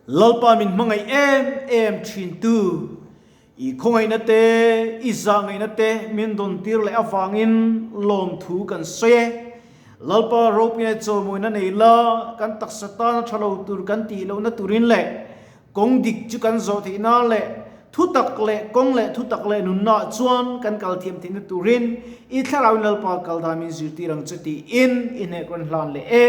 Lalpa min hmangaih em em thin tu, i khawngaihna te, i zahngaihna te min dawn tir leh avangin lawmthu kan sawi e. Lalpa ropui chawimawina nei la, kan taksa tana tha lo tur kan tih lohna turin leh kawng dik chu kan zawh theih nan leh thutak leh kawng leh thutak leh nunnaah chuan kan kal thiam theihna turin i thlarauin Lalpa kal dan min zirtir ang che tiin i hnek rawn hlan leh e.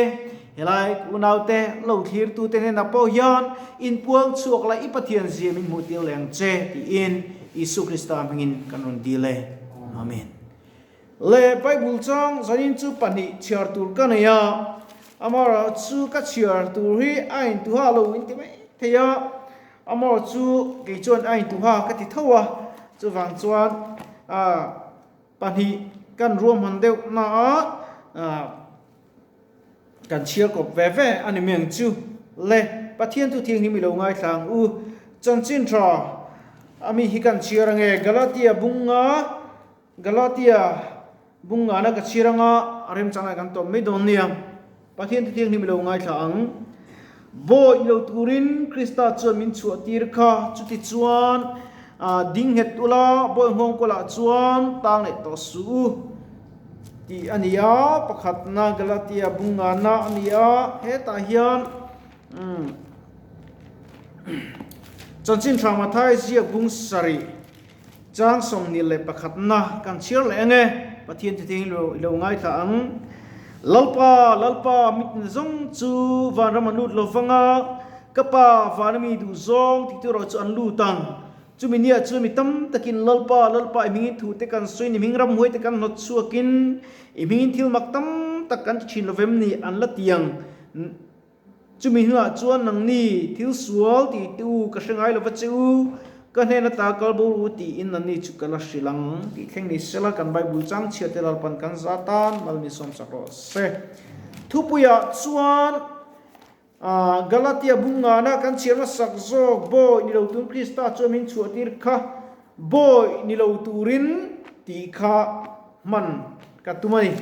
Helai unaute lo thlirtute hnenah pawh hian inpuang chhuak la i Pathian zia min hmuhtir leh ang che tiin Isua Krista hmingin kan rawn dil e. Amen. Le Bible chang zanin chu pahnih chhiar tur ka nei a, amaherawh chu ka chhiar tur hi a intuha lo in ti mai thei a, amaherawh chu kei chuan a intuha ka ti tho a, chuvang chuan pahnih kan ruahman deuh na a kan chhiar kawp ve ve a ni mai ang chu. Le Pathian thu thianghlim i lo ngaithla ang u, chanchin tha a mi hi kan chhiar ange Galatia bunga. Galatia bungngana ka chhir anga a remchangah kan tawp mai dawn nia. Pathian thuthianghlim i lo ngaithla ang. Bawi lo turin Krista chuan min chhuah tir kha, chuti chuan ding nghet ula, bawi nghawng kawlah chuan tang leh tawh suh u tih a ni a. Pakhatna Galatia bungngana a ni a, hetah hian Chanchin Tha Mathai ziak bung sarih. Chang 21 na kan chhiar leh ang e, Pathian thuthiang hi i lo ngaithla ang. Lalpa, Lalpa, mit zawng chu vanram an lut lo vang a, ka Pa vana mi duh zawng tih tur erawh chu an lut ang. Chumi niah chuan mi tam takin Lalpa, Lalpa, i hmingin thu te kan sawiin, i hming ramhuai te kan hnawt chhuakin, i hmingin thil mak tam tak kan ti thin lo vem ni an la ti ang. Chumi hnuah chuan nangni thil sual tih te u ka hre ngai lova che u, ka hnen ata kal bo ru tiin nangni chu ka la hrilh ang tih thleng ni sela kan Bible chang chhiat te Lalpan kan za tan mal min sawm sak rawh se. Thupuiah chuan Galatia bungngana kan chhiar hmasak zawk bawi ni lo tun Krista chuan min chhuahtir kha bawi ni lo turin tih kha hman ka tum a ni.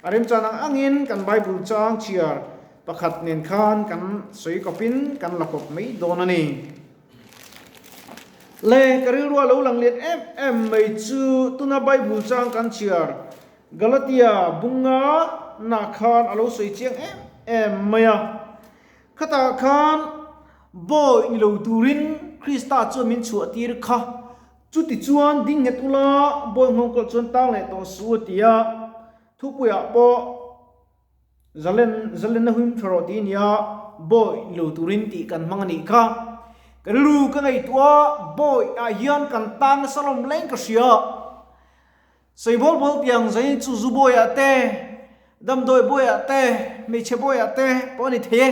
A remchan ang angin kan Bible chang chhiar pakhat nen khan kan sawi kawpin kan la kawp mai dawn a ni. Le ka rilrua lo lang lian em em mai chu tuna Bible chang kan chhiar Galatia bunga nah khan a lo sawi chiang em em mai a. Khatah khan bawi ni lo turin Krista chuan min chhuah tir kha. Chutichuan ding nghet ula bawi nghawng kawlh chuan tang leh tawh suh a ti a. Thupuiah pawh Zalen, Zalen na huim tha rawh tih a nia, bawi ni lo turin tih kan hmang a nih kha. Ka rilru ka ngaihtuah a, bawi ah hian kan tan nasa lawm leng ka hria. Sawi bawl bawl tiang zain chu zu bawi ah te, damdawi bawi ah te, hmeichhe bawi ah te pawh a ni thei e.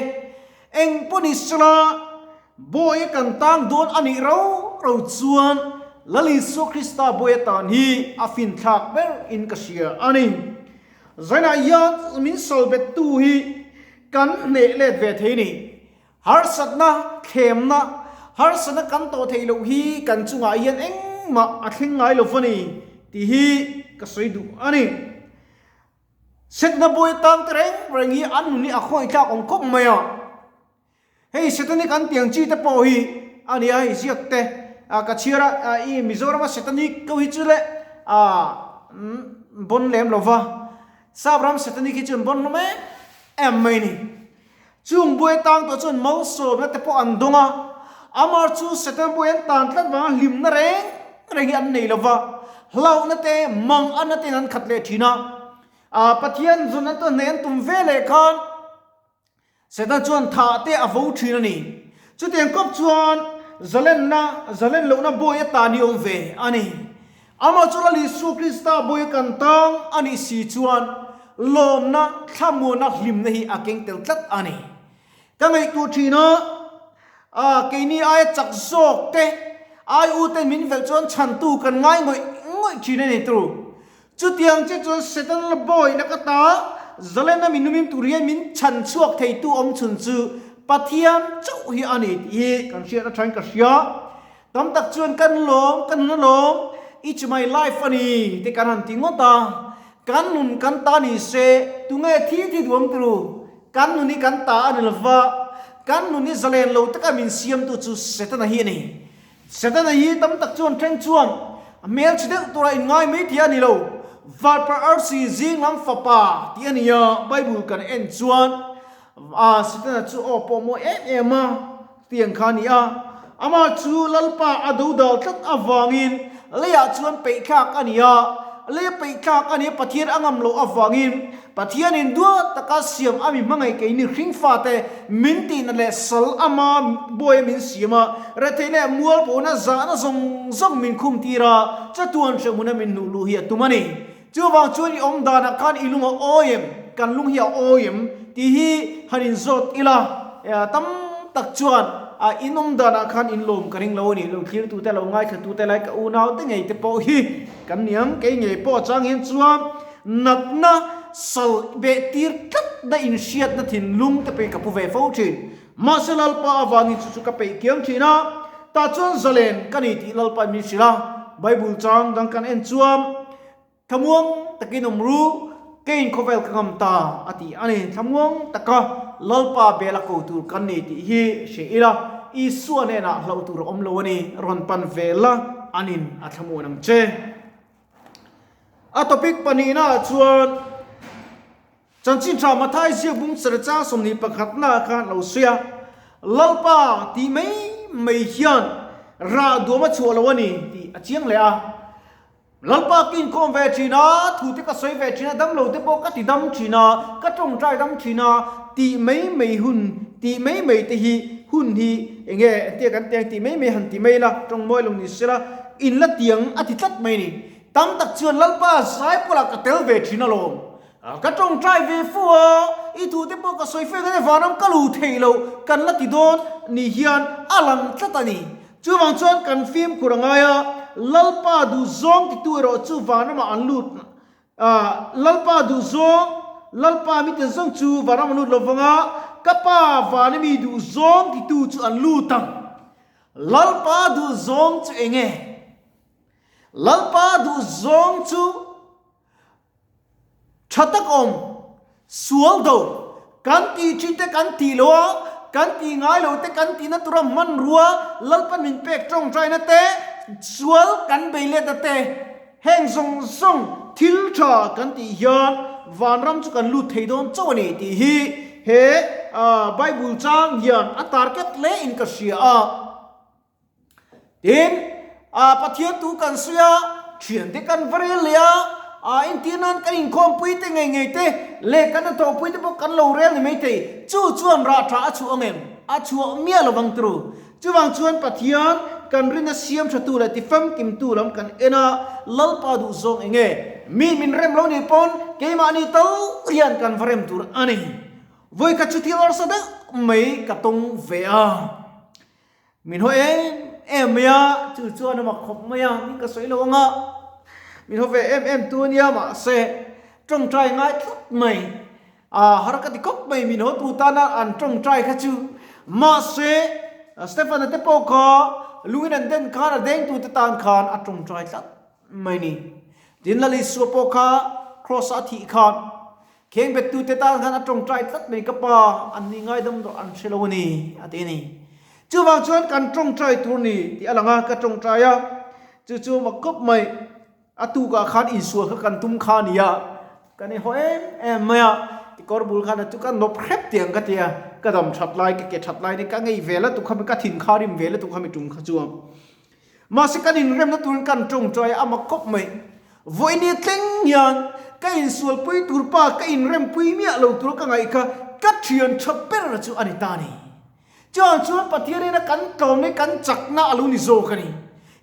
Eng pawh ni sela, bawi a kan tang dawn a nih ro ro chuan Lal Isua Krista bawi atan hi a finthlak ber in ka hria a ni. Zainah hian min sawlbettu hi kan hneh let ve thei ni. Harsatna, thlemna, harsatna kan tawh theih loh hi kan chungah hian engmah a thleng ngai lo va ni tih hi ka sawi duh a ni. Setna buai tang te reng reng hi an nun hi a khawngaihthlak awm khawp mai a. Hei Setanic an tiang chi te pawh hi a nia hei ziak te ka chhiar a i Mizorama Setanic ko hi chu le bon lem lo va Sapram Setanic hi chu an bon hlawm em em mai ni. Chung buai tang tawh chuan malsawmna te pawh an dawng a, amah chu Satan buai an tan tlat vanga hlimna reng reng hi an nei lo va, hlauhna te manganna ten an khat leh thin a, Pathian zun an tawn hnaih an tum ve leh khan Satan chuan thah te a vo thin a ni. Chutiang kawp chuan zalenna, zalen lohna bawi a tan hi awm ve a ni. Amah chu Lal Isua Krista bawi a kan tang a nih si chuan lawmna, thlamuanna, hlimna hi a keng tel tlat a ni. Ka ngaihtuah thin a, a keini aia chak zawk te, ai u ten min velh chuan chhantu kan ngai ngawih ngawih thin a ni turu. Chutiang che chuan Satan la bawihna ka ta, zalena min numim tur hian min chhan chhuak theitu awm chhun chu Pathian chauh hi a ni tih hi kan hriat atangin ka hria. Tam tak chuan kan lawm, ka nun a lawm, it's my life a ni te kan han ti ngawt a, kan nun kan ta ni se, tunge thi thi duam turu, kan nun hi kan ta a ni lova, Kan nun hi zalen lo taka min siamtu chu Setana hi a ni. Setana hi tam tak chuan thleng chuan a hmelchhe deuh tura inngai mai tih a ni lo. Varpa arsi zing lam fapa tih a ni a, Bible kan en chuan a Setana chu aw pawh mawi em em a tiang kha a ni a. Amah chu Lalpa a dodal tlat avangin leiah chuan peihthlak a ni a, leia peihthlak a ni a Pathian a ngam loh avangin Pathianin duat taka siam a mi hmangaih keini hringfate min tihna leh sal ama buaia min siam a, retheih leh mualpawhna zahna zawng zawng min khum tir a, chatuan hrehmuna min hnuh luh hi a tum a ni. Chuvang chuan i awm danah khan i lung a awi em, kan lung hi a awi em tih hi han inzawt ila, tam tak chuan in awm danah khan in lawm ka ring lo a ni. Lo thlirtute, lo ngaithlatute lai ka unaute ngei te pawh hi kan niang, kei ngei pawh chang hian chuan Natna sal beh tir tlatna inhriatna thinlung te pawhin ka pu ve fo thin. Mahse Lalpa avangin chu chu ka peih kiang thin a, tah chuan zalen ka ni tih Lalpa in min hrilh a. Bible chang dang kan en chuan, Thlamuang takin awm ru, keiin khawvel ka ngam ta a ti a ni. Thlamuang taka Lalpa bel a ko tur kan ni tih hi hre ila, Isua hnenah hlauh tur a awm lo a ni, rawn pan ve la, anin a thlamuan ang che. A topic pahnihnaah chuan Chanchin Tha Mathai ziak bung chare chang 21 naah khan lo sawi a, Lalpa tih mai mai hian rah duam a chhuah lo a ni tih a chiang leh a. Lalpa ka inkhawm ve thin a, thu te ka sawi ve thin a, damlo te pawh ka ti dam thin a, ka tawngtai dam thin a tih mai mai hun tih mai mai te hi hun hi enge entia kan teng tih mai mai han ti mai la, tawng mawi lo ni sela In la tiang a ti tlat mai ni. Tam tak chuan Lalpa Zaipulah ka tel ve thin alawm. Ka tawngtai ve fo a, i thu te pawh ka sawi fek a ni, vanram ka lu thei lo kan la ti dawn ni hian a lang tlat a ni. Chuvang chuan kan fimkhur a ngai a, Lalpa duhzawng titu erawh chu vanramah an lut Lalpa duhzawng, Lalpa mite zawng chu vanram an lut lovang a, ka Pa vana mi duhzawng titu chu an lut ang. Lalpa duh zawng chu eng nge? Lalpa duh zawng chu tha tak awm, sual do, kan tih thin te kan tih lo a, kan tih ngai lo te kan tihna tura hmanrua Lalpa min pek tawngtaina te, sual kan bei letna te, heng zawng zawng thil tha kan tih hian vanram chu kan lut thei dawn chauh a ni tih hi he Bible chang hian a target hle in ka hria a. Tin, Pathian tu kan sawi a, thiante kan va rel leh a, entir nan kan inkhawmpui te ngei ngei te leh kan hnathawhpui te pawh kan lo rel ni maithei, chu chuan rah tha a chhuah ang em? A chhuah miah lo vang turu. Chuvang chuan Pathian kan rinna siam thatu leh tifamkimtu lam kan en a, Lalpa duh zawng eng nge? Mi min rem lo nih pawn keimahni tal hian kan va rem tur a ni. Vawikhat chu thil harsa deuh mai ka tawng ve a. Min haw em em mai a, chu chuan a mak khawp mai a, min ka sawi lo ang a. Min haw ve em em tu ania mahse tawngtai ngai tlat mai. A har ka ti khawp mai min haw tu tana an tawngtai kha chu. Mahse, Stefan-a te pawh kha lungin an den khan a dengtu te tan khan a tawngtai tlat mai ni. Tin, Lal Isua pawh kha Kraws-a a thih khan khengbettu te tan khan a tawngtai tlat mai, Ka Pa, an ni ngaidam rawh an hre lo a ni, a ti a ni. Chuvang chuan kan tawngtai tur ni tih a lang a, ka tawngtai a, chu chu a mak khawp mai. A tukah khan insual kha kan tum kha a ni a, kan inhaw em em mai a, tikawr bul khan a chu ka nawp hrep tiang ka ti a, ka dam that lai, ka ke that lai ni ka ngei ve la tuk kha mi, ka thin kha rim ve la tuk kha mi tum kha chuan. Mahse kan inremna turin kan tawngtai a, a mak khawp mai. Vawiini thleng hian ka insualpui tur pa, ka inrempui miah lo tur ka ngaih kha ka thian tha ber chu a ni ta a ni. Chuan chuan Pathian ina kan tlawm hi kan chakna a lo ni zawk a ni.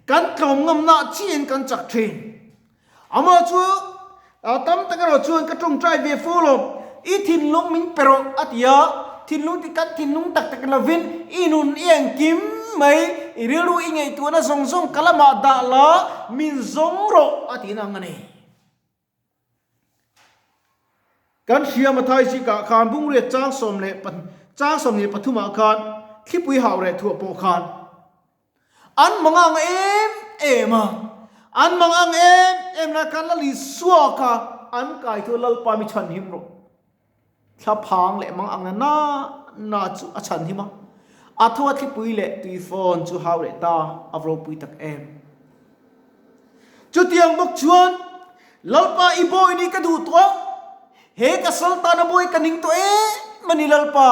Kan tlawm ngamna chiin kan chak thin. Amah chu tam tak erawh chuan ka tawngtai ve fo lo, i thinlung min pe rawh a ti a, thinlung ti kan thinlung tak tak lovin i nun i engkim mai, i rilru i ngaihtuahna zawng zawng ka lamah dah la min zawng rawh a tihna ang a ni. Kan hria Mathai zikah khan Bungriat chang sawm leh chang 23 ah khan thlipui hau reh thuah pawh khan an mangang em em a, an mangang em em lai khan Lal Isua kha an kai thu Lalpa mi chhan him rawh. Thla phang leh mangang na na na chu a chhan him a. A tho a thlipui leh tui fawn chu hau leh ta, a va ropui tak em. Chutiang bawk chuan, Lalpa i bawi ni ka duh tawh a, he ka sal tana bawi ka ning tawh em a ni Lalpa,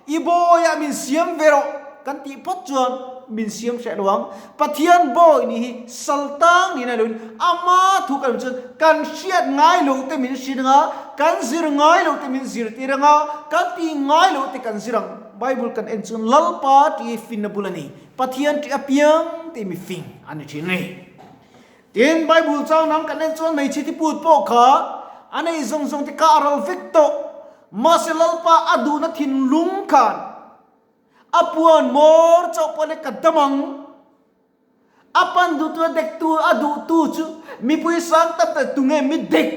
i bawiah min siam ve rawh kan tih phawt chuan min siam hreh lo ang. Pathian bawi ni hi sal tang niin a loin ama thu kan chuan kan hriat ngai loh te min hrin anga, kan zir ngai loh te min zirtir anga, kan tih ngai loh te kan zir ang. Bible kan en chuan Lalpa tih hi finna bul a ni. Pathian tih apiang tih mi fing a ni thin a ni. Tin, Bible chang nang kan en chuan hmeichhe tiput pawh kha a nei zawng zawng te kha a ral vek tawh. Mahse Lalpa a duhna thinlung khan a puan mawr chauh pawh le ka dam ang. A pan duhtu a dektu a duhtu chu mipui sang tam tak tunge mi dek.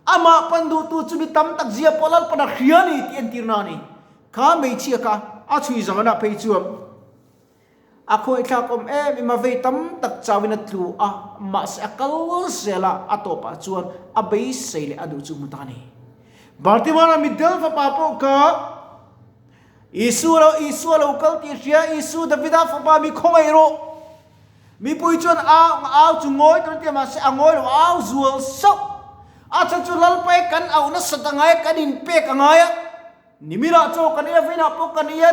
Amah pan duhtu chu mi tam tak zia pawh Lalpan a hria a ni tih entirna a ni. Kha hmeichhia kha a chhui zawnah phei chuan a khawithlak awm em em a, vei tam tak chauhin a tlu a, mahse a kal zel a, a tawpah chuan a beisei leh a duh chu hmu ta a ni. Bartimana mitdel fapa pawh kha Isua lo, Isua lo kal tih hria, Isu Davida fapa mi khawngaih rawh. Mipui chuan au, au chu ngawi tur tia mahse a ngawi lo, au zual sauh. A chhan chu Lalpa kan auh nasat a ngai a, kan inpek a ngai a. Niminah chaw kan ei a, vawiinah pawh kan ei a,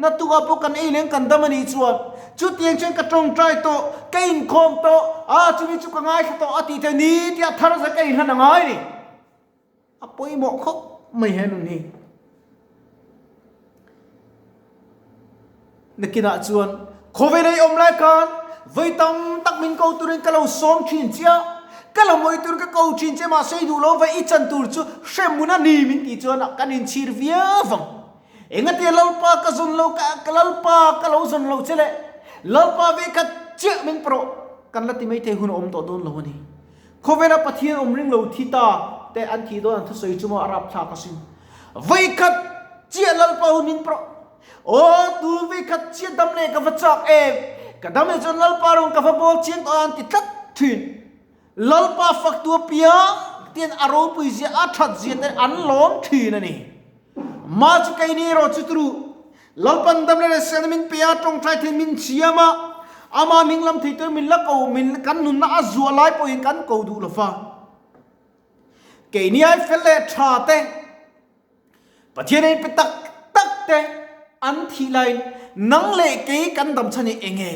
naktukah pawh kan ei leng kan dam a nih chuan. Chutiang chuan ka tawngtai tawh, ka inkhawm tawh, a chumi chu ka ngaithla tawh a tih theih ni tia thar zet ka inhlan a ngai a ni. A pawimawh khawp mai he nun hi. Nakinah chuan khawvel ei awm lai khan vawi tam tak min ko turin ka lo sawm thin che a, ka lo mawi tur ka ko thin che mahse i duh lo vai i chan tur chu hremhmun a ni min tih chuan kan inchhir viau vang. Engati Lalpa ka zawn lo ka Lalpa ka lo zawn lo che le Lalpa ve khat chiah min pawh kan la ti maithei hun a awm tawh dawn lo a ni. Khawvela Pathian awm ring lo thi ta te an thih dawn an thusawi chu maw a rapthlak asin. Vawikhat chiah Lalpa hun min pawh Aw tun vawikhat chiah dam leh ka va chak em, ka dam leh chuan Lalpa rawn ka va bawl chiang tawh a an ti tlat thin. Lalpa fak tu apiang ten a ropui zia a that zia te an lawm thin a ni. Mah chu keini erawh chu turu Lalpan dam leh leh min pe a, tawngtai thei min siam a, ama hming lam thei tur min la ko min kan nunna a zuah lai pawhin kan ko duh lo va. Keini ai fel leh tha te, Pathian ei pe tak tak te an thih laiin nang leh kei kan dam chhan hi eng nge?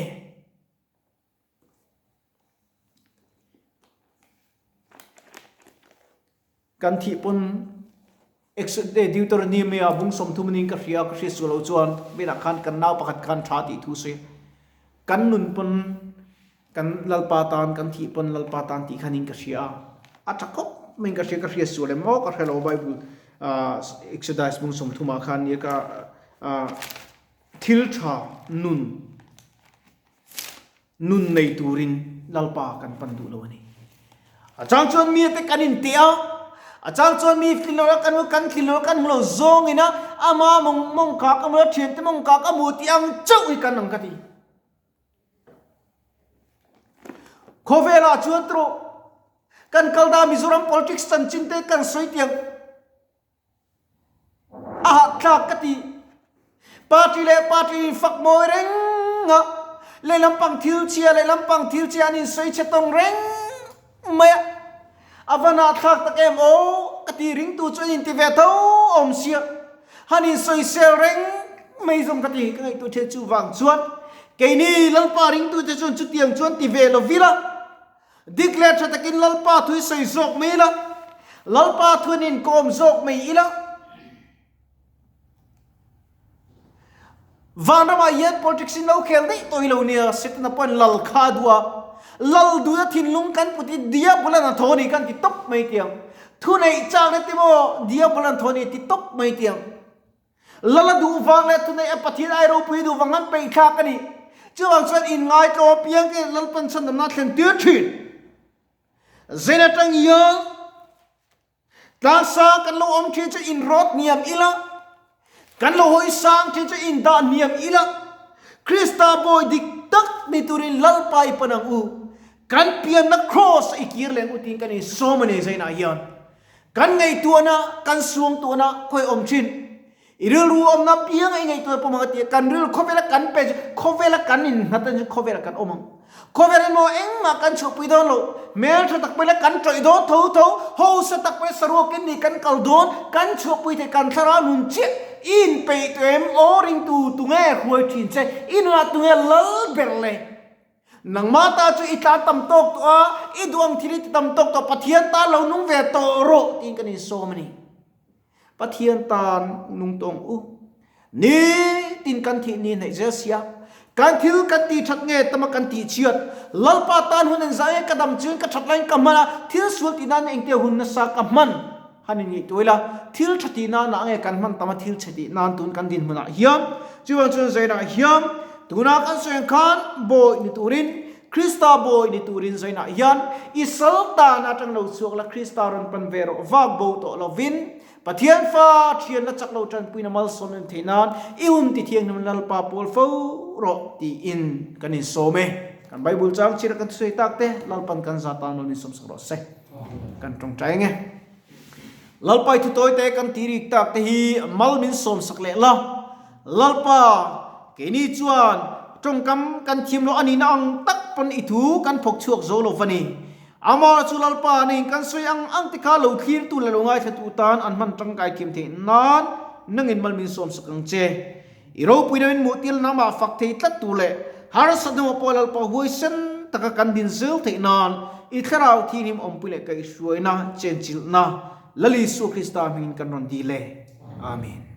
Kan thih pawn Deuteronomy ah bung 30 ning ka hria ka hriat sual loh chuan venah khan kan nau pakhat khan tha tih thu sawi a. Kan nun pawn kan Lalpa tan kan thih pawn Lalpa tan tih khanin ka hria a. A tha khawp maiin ka hria ka hriat sual em maw ka hre lo Bible Exodus bung 30 ah khan nia ka thil tha nun Nun nei turin Lalpa kan pan duh lo a ni. A chang chuan mi te kan inteh a, a chang chuan mi tlin lo kan kan tlin lo kan hmu lo zawngin a, ama mawng mawng kak a hmu a, thiante mawng kak a hmu tih ang chauh hi kan ang ka ti. Khawvelah chuan tawh kan kal da Mizoram politics chanchin te kan sawi tiang A hahthlak ka ti. Party leh party in fak mawi reng a, lehlam pang thil chhia lehlam pang thil chhia an insawi chhe tawng reng mai a. A van hahthlak tak em aw ka ti ringtu chu an inti ve tho awm sia. Han insawisel reng mai zawng ka ti ka ngaihtuah ṭhian chuvang chuan keini Lalpa ringtute chuan chutiang chuan ti ve lo vila. Dik leh tha takin Lalpa thu i sawi zawk mai ila, Lalpa thu an inkawm zawk mai ila. Vanramah hian politics in lo khel daih tawh hi lo nia, Setana pawhin lal kha a duh a, lal duhna thinlung kan put hi diabolan a thaw a ni kan ti tawp mai tiang. Thuneih chakna te maw diabolan thaw a ni ti tawp mai tiang. Lal a duh vang leh thuneih a Pathian ai ropui duh vang an peih thlak a ni. Chuvang chuan inngaitlo apiang te Lalpan chhandamna a thlen tir thin. Zen atang hian tlangsa kan lo awm thin chu inrawt hniam ila, kan lo hawi sang thin chu indah hniam ila, Krista bawi dik tak ni turin Lalpa i pan ang u. Kan pianna kraws a i kir leh ang u tiin kan insawm a ni Zainah hian. Kan ngaihtuahna, kan suangtuahna khawi awm thin. I rilru awmna pianga i ngaihtuah pawm ang a ti a, kan rilru khawvela kan pe chu khawvela kan innghat a ni chu khawvelah kan awm ang. Khawvel emaw engmah kan chhuahpui dawn lo, hmeltha tak pawh ila kan tawih dawn tho tho, hausa tak pawh ila saruakin ni kan kal dawn, kan chhuahpui thei kan thlarau nun chiah i inpeih tawh em aw ringtu tunge hruai thin che, i nunah tunge lal ber le? Nangmah ta chu i tlan tam tawk tawh a, i duh ang thil i ti tam tawk tawh, Pathian tan lo nung ve tawh rawh tiin kan insawm a ni. Pathian tan nung tawng u. Nitin kan thih ni hnaih zel sia. Kan thil kan tih that nge tama kan tih chhiat. Lalpa tan hun engzah nge ka dam chuan ka that laiin ka hman a, thil sual tih nan engte hun nasa ka hman han in ngaihtuah ila, thil tha tih nan ah nge kan hman tama thil chhe tih nan tun kan dinhmunah hian. Chuvang chuan zainah hian tuna kan sawi ang khan bawi ni turin Krista bawi ni turin zainah hian i sal tan atang lo chhuak la Krista rawn pan ve rawh vak bo tawh lovin Pathian fa thianna chak lo tanpuina malsawm em theih nan i hun ti thianghlim Lalpa pawl fo rawh tiin kan insawm e. Kan Bible chang chhira kan thusawi tak te Lalpan kan za tan lo insawm sak rawh se. Kan tawngtai ang e. Lalpa i thutawi te kan ti rik tak te hi mal min sawm sak leh la. Lalpa, keini chuan tawngkam kan thiam loh a nihna ang tak pawn i thu kan phawk chhuak zo lo va ni. Amah chu Lalpa nen kan sawi ang ang te kha lo thlirtu leh lo ngaithlatu tan an hman tangkai thiam theih nan nangin mal min sawm sak ang che. I ropui deuhin muhtil namah fak thei tlat tur leh harsat hnuah pawh Lalpa huaisen taka kan din zel theih nan i thlarau thianghlim awmpui leh kaihhruaina chenchilhna Lal Isua Krista hmingin kan rawn dil e. Amen.